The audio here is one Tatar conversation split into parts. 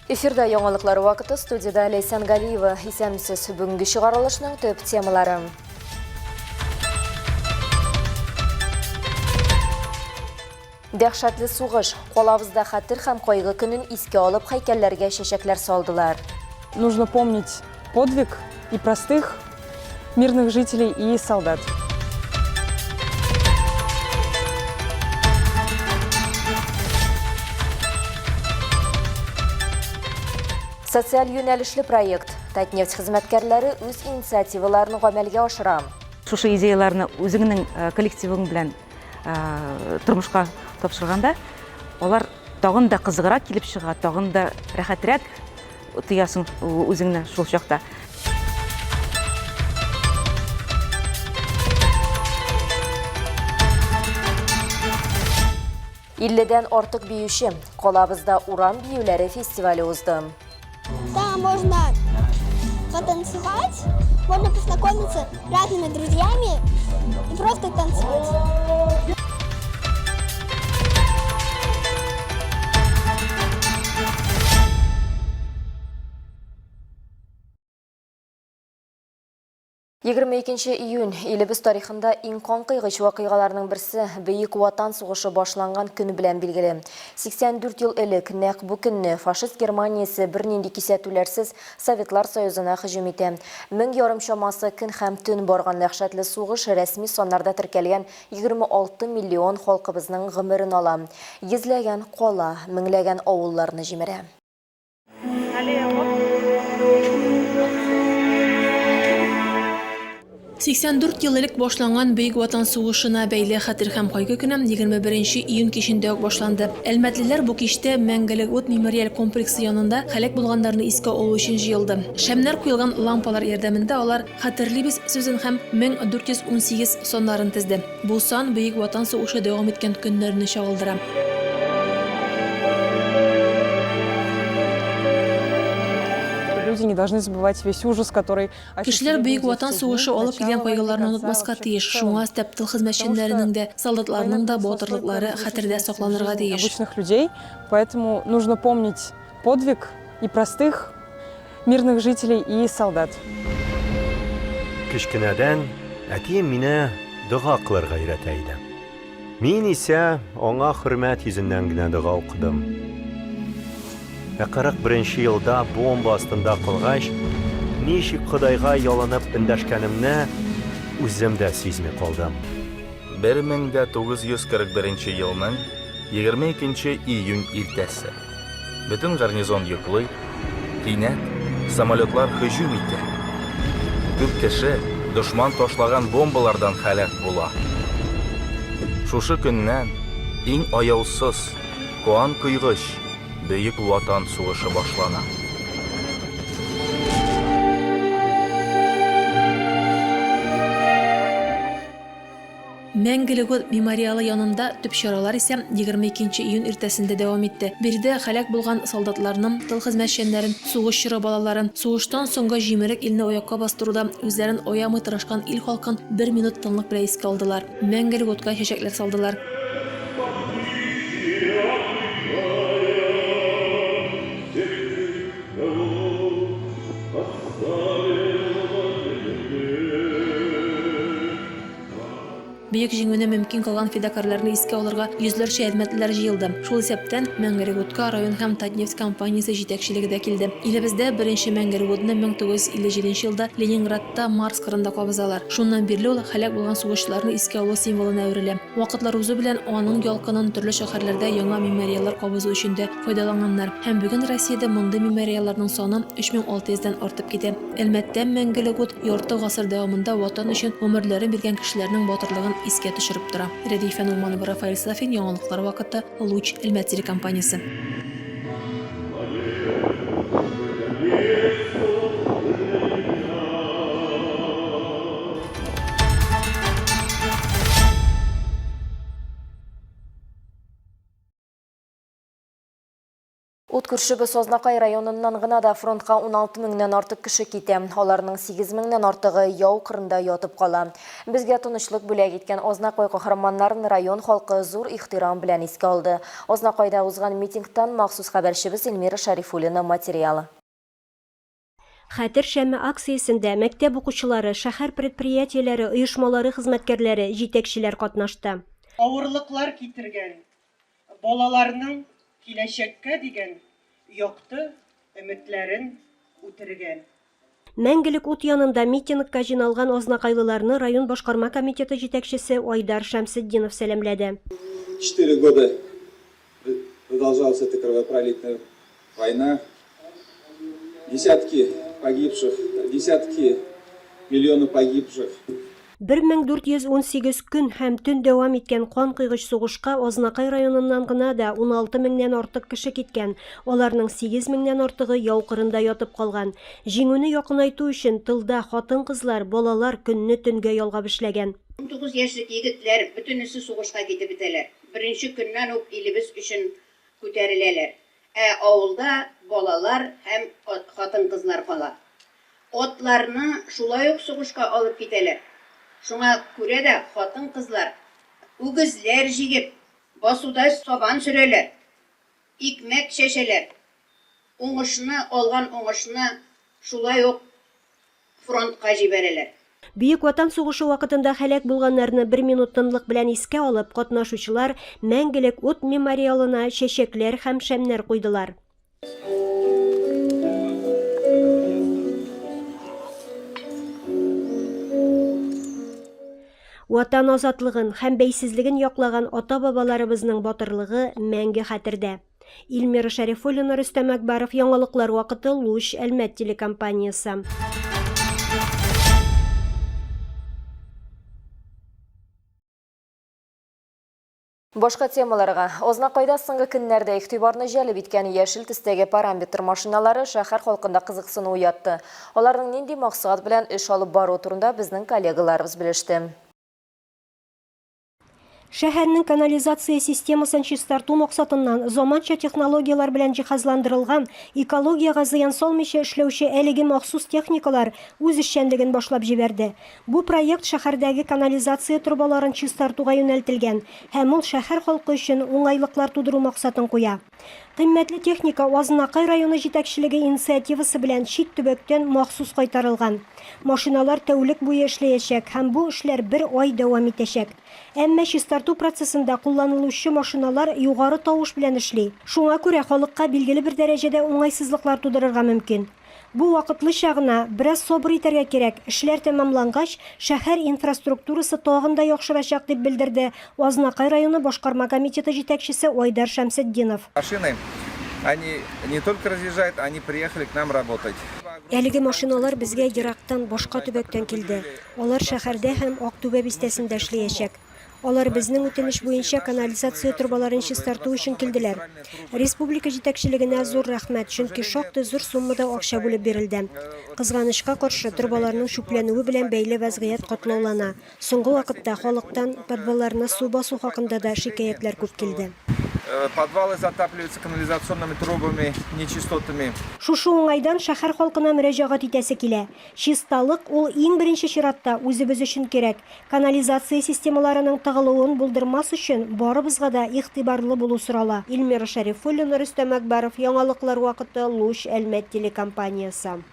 Эфирда яңалыклар вакыты студиядә Ләйсән Галиева. Исәнмесез. Бүгенге чыгарылышның төп темалары. Дәһшәтле сугыш. Калабызда хәтер һәм кайгы көнен искә алып һәйкәлләргә чәчәкләр салдылар. Нужно помнить подвиг и простых мирных жителей и солдат. Социаль юнәлешле проект. Татнефть хезмәткәрләре үз инициативаларын гамәлгә ашыра. Шушы идеяләрне үзеңнең э, коллективың белән э, тормышка тапшырганда, алар тагын да кызыграк килеп чыга, тагын да рәхәтрәк тоясың үзеңне шул чакта. Илледән артык биюче. Калабызда урам биюләре фестивале узды. Там можно потанцевать, можно познакомиться с разными друзьями и просто танцевать. 22 июнь илебез тарихында иң канкыйгыч вакыйгаларның берсе Бөек Ватан сугышы башланган көн белән билгеле. 84 ел элек нәкъ бу көнне фашист Германиясе бернинди кисәтүләрсез Советлар Союзына һөҗүм итә. 1500 чамасы көн һәм төн барган дәһшәтле сугыш рәсми саннарда теркәлгән 26 миллион халкыбызның гомерен ала. Йөзләгән кала, меңләгән авылларны җимерә. 84 ел элек башланган Бөек Ватан сугышына бәйле Хәтер һәм кайгы көне 21 июнь кичендә үк башланды. Әлмәтлеләр бу кичтә Мәңгелек ут мемориаль комплексы янында һәлак булганнарны искә алу өчен җыелды. Шәмнәр куелган лампалар ярдәмендә алар Хәтерлибез сүзен һәм 1418 саннарын тезде. Бу сан Бөек Ватан сугышы дәвам иткән көннәрне чагылдыра. Люди не должны забывать весь ужас, который Кешеләр Бөек Ватан сугышы алып килгән кайгыларны онытмаска тиеш, шуңа өстәп тыл хезмәтчәннәренең дә, солдатларның да батырлыклары хәтердә сакланырга тиеш. Обычных людей, поэтому нужно помнить подвиг и простых мирных жителей и солдат. Кечкенәдән әтием мине дога кылырга өйрәтә иде. Мин исә аңа хөрмәт йөзеннән генә дога укыдым. Ә 41 нче елда бомба астында калгач, ничек Ходайга ялынып эндәшкәнемне үзем дә сизми калдым. 1941 елның 22 нче июнь иртәсе. Бөтен гарнизон йоклый, кинәт самолетлар һөҗүм итә. Күп кеше дошман ташлаган бомбалардан һәлак була. Шушы көннән иң аяусыз, кан койгыч Бөек Ватан сугышы башлана. Мәңгелек ут мемориалы янында төп чаралар исә 22 нче июнь иртәсендә дәвам итте. Биредә һәлак булган солдатларның, тыл хезмәтчәннәрен, сугыш чоры балаларын, сугыштан соңгы җимерек илне аякка бастыруда үзләрен аямый тырышкан ил халкын бер минут тынлык белән искә алдылар, мәңгелек утка чәчәкләр салдылар. Бөек Җиңүне мөмкин кылган фидакарьләрне искә алырга йөзләрчә әлмәтлеләр җыелды. Шул исәптән, Мәңгелек утка район һәм Татнефть компаниясе җитәкчелеге дә килде. Илебездә беренче Мәңгелек утны 1957 елда Ленинградта Марс кырында кабызалар. Шуннан бирле ул һәлак булган сугышчыларны искә алу символына әверелә. Вакытлар узу белән аның ялкынын төрле шәһәрләрдә яңа мемориаллар кабызу өчен дә файдаланганнар. Һәм бүген Россиядә мондый мемориалларның саны 3600 дән артып китә. Әлмәттә мәңгелек ут ярты гасыр дәвамында Ватан өчен гомерләрен биргән кешеләрнең батырлыгын искә төшереп тора. Рәдифә Нурманова, Рафаэль Сафин, Яңалыклар вакыты, Луч, Әлмәт телекомпаниясе. Ут күршебез Азнакай районыннан гына да фронтка 16 меңнән артык кеше китә. Аларның 8 меңнән артыгы яу кырында ятып кала. Безгә тынычлык бүләк иткән Азнакай каһарманнарын район халкы зур ихтирам белән искә алды. Азнакайда узган митингтан махсус хәбәрчебез Эльмира Шәрифуллина материалы. Хәтер шәме акциясендә мәктәп укучылары, шәһәр предприятиеләре, оешмалары хезмәткәрләре, җитәкчеләр катнашты. Авырлыклар китергән, балаларның киләчәккә дигән якты өметләрен үтергән. Мәңгелек ут янында митингка җыйналган азнакайлыларны район башкарма комитеты җитәкчесе Айдар Шәмсетдинов сәламләде. Четыре года продолжалась эта кровопролитная война. Десятки погибших, десятки миллионов погибших. 1418 көн һәм төн дәвам иткән канкойгыч сугышка Азнакай районыннан гына да 16 меңнән артык кеше киткән, аларның 8 меңнән артыгы яу кырында ятып калган. Җиңүне якынайту өчен тылда хатын-кызлар, балалар көнне төнгә ялгап эшләгән. 19 яшьлек егетләр бөтенесе сугышка китеп бетәләр. Беренче көннән үк илебез өчен күтәреләләр. Ә авылда балалар һәм хатын-кызлар кала. Атларны шулай ук сугышка алып китәләр. Шуңа күрә дә хатын-кызлар үгезләр җигеп, басуда сабан сөрәләр, икмәк чәчәләр. Уңышны, алган уңышны шулай ук фронтка җибәрәләр. Бөек Ватан сугышы вакытында һәлак булганнарны бер минут тынлык белән искә алып, катнашучылар Мәңгелек ут мемориалына чәчәкләр һәм шәмнәр куйдылар. Ватан азатлыгын һәм бәйсезлеген яклаган ата-бабаларыбызның батырлыгы мәңге хәтердә. Илмира Шәрифуллина, Рөстәм Әкбаров, Яңалыклар вакыты, Луч, Әлмәт телекомпаниясе. Башка темаларга. Азнакайда соңгы көннәрдә игътибарны җәлеп иткән яшел төстәге параметр машиналары шәһәр халкында кызыксыну уятты. Аларның нинди максат белән эш алып баруы турында безнең коллегаларыбыз белеште. Шәһәрнең канализация системасын чистарту максатыннан заманча технологияләр белән җиһазландырылган, экологиягә зыян салмыйча эшләүче әлеге махсус техникалар үз эшчәнлеген башлап җибәрде. Бу проект шәһәрдәге канализация торбаларын чистартуга юнәлтелгән һәм ул шәһәр халкы өчен уңайлыклар тудыру максатын куя. Кыйммәтле техника Азнакай районы җитәкчелеге инициативасы белән чит төбәктән махсус кайтарылган. Машиналар тәүлек буе эшләячәк һәм бу эшләр бер ай дәвам итәчәк. Әмма чистарту процессында кулланылучы машиналар югары тавыш белән эшли. Шуңа күрә халыкка билгеле бер дәрәҗәдә уңайсызлыклар тудырырга мөмкин. Бу вакытлыча гына, бераз сабыр итәргә кирәк, эшләр тәмамлангач, шәһәр инфраструктурасы тагын да яхшырачак, дип белдерде Азнакай районы башкарма комитеты җитәкчесе Айдар Шәмсетдинов. Машины, они не только разъезжают, они приехали к нам работать. Әлеге машиналар безгә ерактан, башка төбәктән килде. Алар шәһәрдә һәм Актүбә бистәсендә эшләячәк. Алар безнең үтенеч буенча канализация торбаларын чистарту өчен килделәр. Республика җитәкчелегенә зур рәхмәт, чөнки шактый зур суммада акча бүлеп бирелде. Кызганычка каршы, торбаларның чүпләнүе белән бәйле вәзгыять катлаулана. Соңгы вакытта халыктан подвалларны су басу хакында да шикаятьләр күп килде. Подвалы затапливаются канализационными трубами, нечистотами. Шушы уңайдан шәһәр халкына мөрәҗәгать итәсе килә. Чисталык, ул иң беренче чиратта үзебез өчен кирәк. Канализация системаларының тыгылуын булдырмас өчен барыбызга да игътибарлы булу сорала. Эльмира Шәрифуллина, Рөстәм Әкбәров, Яңалыклар вакыты, Луч, Әлмәт телекомпаниясе.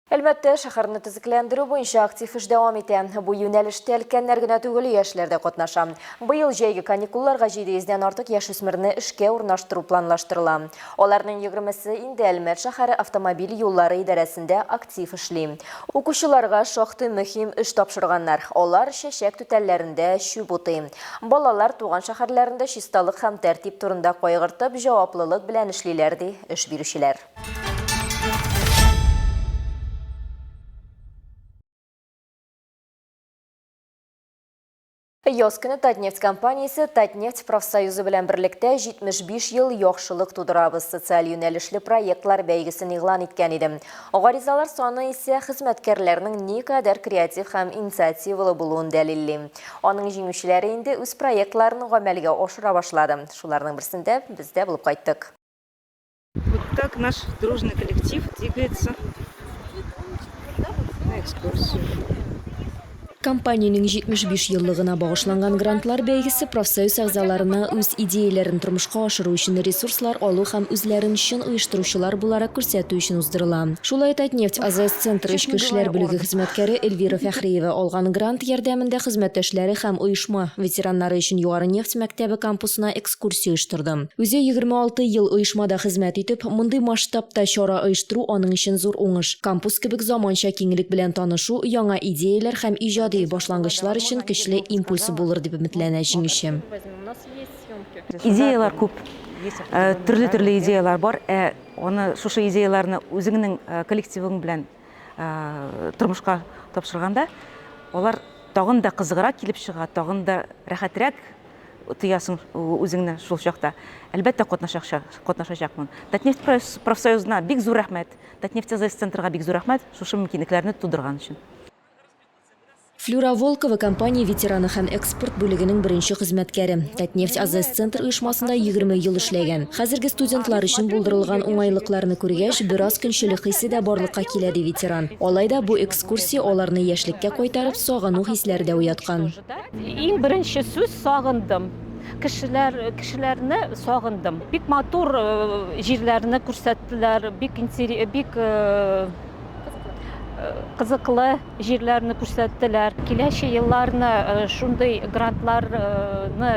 Әлмәттә шәһәрне төзекләндерү буенча актив эш дәвам итә. Бу юнәлештә өлкәннәр генә түгел, яшьләр дә катнаша. Быел җәйге каникулларга 700 дән артык яшүсмерне эшкә урнаштыру планлаштырыла. Аларның егермесе инде Әлмәт шәһәре автомобиль юллары идарәсендә актив эшли. Укучыларга шактый мөһим эш тапшырганнар. Алар чәчәк түтәлләрендә чүп утый. Балалар туган шәһәрләрендә чисталык һәм тәртип турында кайгыртып, җаваплылык белән эшлиләр, ди эш бирүчеләр. Яз көне Татнефть компаниясе Татнефть профсоюзы белән берлектә 75 ел яхшылык тудырабыз социаль юнәлешле проектлар бәйгесен игълан иткән иде. Гаризалар саны исә хезмәткәрләрнең никадәр креатив һәм инициативалы булуын дәлилли. Аның җиңүчеләре инде үз проектларын гамәлгә ашыра башлады. Шуларның берсендә без дә булып кайттык. так наш дружный коллектив двигается на экскурсию. Компаниянең 75 еллыгына багышланган грантлар бәйгесе профсоюз әгъзаларына үз идеяләрен тормышка ашыру өчен ресурслар алу һәм үзләрен чын оештыручылар буларак күрсәтү өчен уздырыла. Шулай Татнефть АЗС-Центр эчке эшләр бүлеге хезмәткәре Эльвира Фәхриева алган грант ярдәмендә хезмәттәшләре һәм оешма ветераннары өчен Югары нефть мәктәбе кампусына экскурсия оештырды. Үзе 26 ел оешмада хезмәт итеп, мондый масштабта чара оештыру аның өчен зур уңыш. Кампус кебек заманча киңлек белән танышу яңа идеяләр һәм иҗади башлангычлар өчен көчле импульс булыр дип өметләнә җиңүче. Идеяләр күп, төрле-төрле идеяләр бар, ә аны шушы идеяләрне үзеңнең коллективың белән тормышка тапшырганда, алар тагын да кызыграк килеп чыга, тагын да рәхәтрәк тоясың үзеңне шул чакта. Әлбәттә, катнашачакмын. Татнефть профсоюзына бик зур рәхмәт. Татнефть АЗС центрга бик зур рәхмәт, шушы мөмкинлекләрне тудырган өчен. Флюра Волкова компания ветераны һәм экспорт бүлегенең беренче хезмәткәре. Татнефть АЗС центр оешмасында 20 ел эшләгән. Хәзерге студентлар өчен булдырылган уңайлыкларны күргәч, бераз көнчелек хисе дә барлыкка килә, ди ветеран. Алай да бу экскурсия аларны яшьлеккә кайтарып, сагыну хисләре дә уяткан. Иң беренче сүз сагындым. Кешеләр, кешеләрне сагындым. Бик матур э, җирләрне күрсәттеләр, бик бик э, кызыклы җирләрне күрсәттеләр. Киләче елларны э, шундый грантларны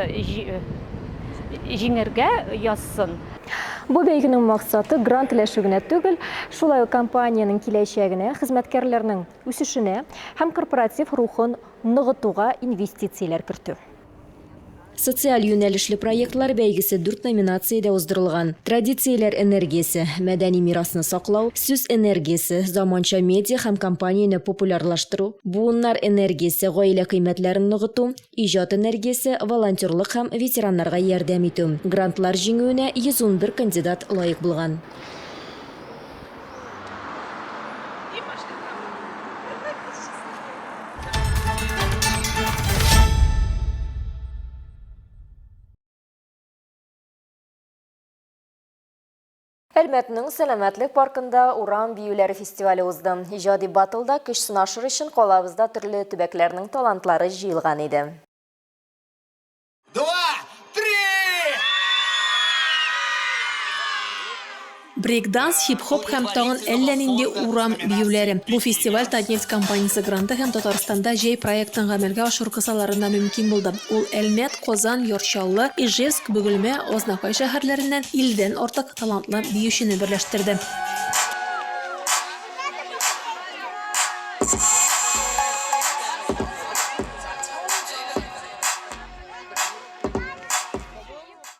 җиңергә язсын. Бу бәйгенең максаты грант өләшү генә түгел, шулай ук компаниянең киләчәгенә, хезмәткәрләрнең үсешенә һәм корпоратив рухын ныгытуга инвестицияләр кертү. Социаль юнәлешле проектлар бәйгесе дүрт номинациядә уздырылган, Традицияләр энергиясе, Мәдәни мирасны саклау, Сүз энергиясе, Заманча медиа һәм компанияне популярлаштыру, Буыннар энергиясе, Гаилә кыйммәтләрен ныгыту, Иҗат энергиясе, Волонтерлык һәм ветераннарга ярдәм итү. Грантлар җиңүенә 111 кандидат лаек булган. Әлмәтнең Сәламәтлек паркында урам биюләре фестивале узды. Иҗади батлда көч сынашыр өчен калабызда төрле төбәкләрнең талантлары җыелган иде. Два, три! Брейк-данс, хип-хоп һәм тагын әллә нинди урам биюләре. Бу фестиваль Татнефть компаниясе гранты һәм Татарстанда җәй проектын гамәлгә ашыру кысаларында мөмкин булды. Ул Әлмәт, Казан, Яр Чаллы, Ижевск, Бөгелмә, Азнакай шәһәрләреннән 50 дән артык талантлы биючене берләштерде.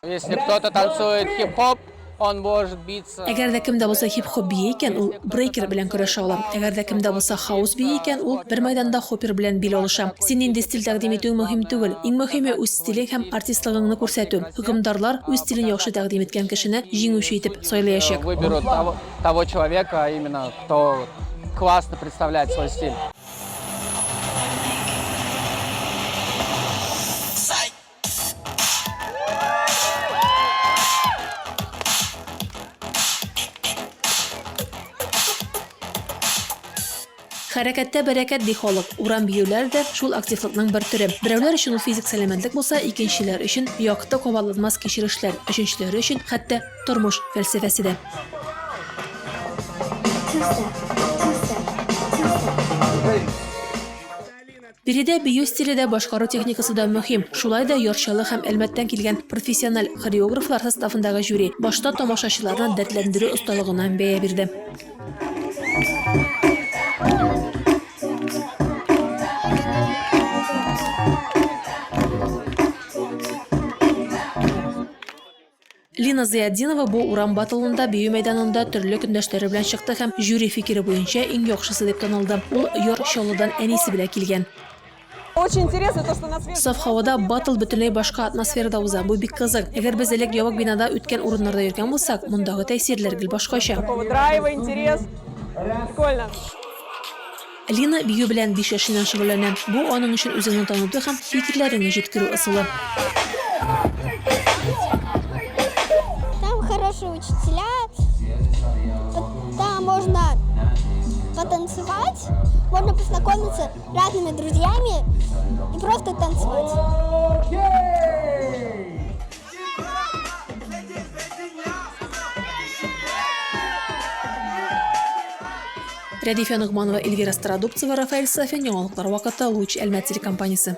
Если кто-то танцует хип-хоп, он может биться. Әгәр дә кем дә булса хип-хоп бии икән, ул брейкер белән көрәшә ала. Әгәр дә кем дә булса хаус бии икән, ул бер мәйданда хоппер белән бил алыша. Син нинди стиль тәкъдим итүең мөһим түгел. Иң мөһиме, үз стилең һәм артистлыгыңны күрсәтү. Хөкемдарлар үз стилен яхшы тәкъдим иткән кешене җиңүче итеп сайлаячак. Выберут того, того человека, именно, кто классно представляет свой стиль. Хәрәкәттә бәрәкәт, ди халык. Урам биюләре дә шул активлыкның бер төре. Берәүләр өчен ул физик сәламәтлек булса, икенчеләр өчен якты кабатланмас кичерешләр, өченчеләре өчен хәтта тормыш фәлсәфәсе дә. Биредә бию стиле дә, башкару техникасы да мөһим. Шулай да Яр Чаллы һәм Әлмәттән килгән профессиональ хореографлар составындагы жюри башта тамашачыларны дәртләндерү осталыгына бәя бирде. Лина Зыятдинова бу урам баттлында бию мәйданында төрле көндәшләре белән чыкты һәм жюри фикере буенча иң яхшысы дип танылды. Ул Яр Чаллыдан әнисе белән килгән. Очень интересно то, что на свежем Саф һавада баттл бөтенләй башка атмосферада уза. Бу бик кызык. Әгәр без элек ябык бинада үткән урыннарда йөргән булсак, мондагы тәэсирләр гел башкача. Такого драйва, интерес. Прикольно. Лина бию белән биш яшеннән шөгыльләнә. Бу аның өчен үзеңне таныту һәм фикерләреңне җиткерү ысулы. Там хорошие учителя. потанцевать, можно познакомиться с разными друзьями и просто танцевать. Рәдифә Ногманова, Эльвира Стародубцева, Рафаэль Сафин, Яңалыклар вакыты, Луч Әлмәт телекомпаниясе.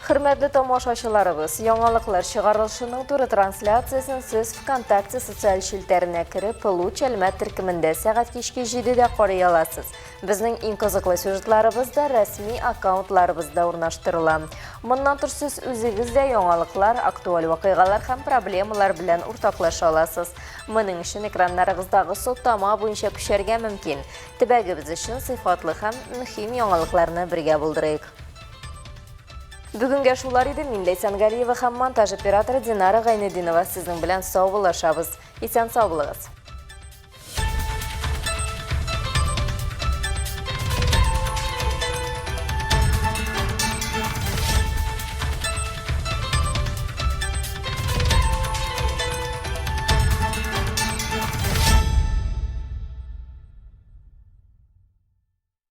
Хөрмәтле тамашачыларыбыз, яңалыклар чыгарылышының туры трансляциясен сез ВКонтакте социаль челтәренә кереп, Луч Әлмәт төркемендә сәгать кичке 7-дә карый аласыз. Безнең иң кызыклы сюжетларыбыз да рәсми аккаунтларыбызда урнаштырыла. Моннан тыш сез үзегез дә яңалыклар, актуаль вакыйгалар һәм проблемалар белән уртаклаша аласыз. Моның өчен экраннарыгыздагы сылтама буенча күчәргә мөмкин. Төбәгебез өчен сыйфатлы һәм мөһим яңалыкларны бергә булдырыйк. Бүгенгә шулар иде. Мин Ләйсән Галиева һәм монтаж операторы Динара Гайнетдинова сезнең белән саубуллашабыз. Исән-сау булыгыз.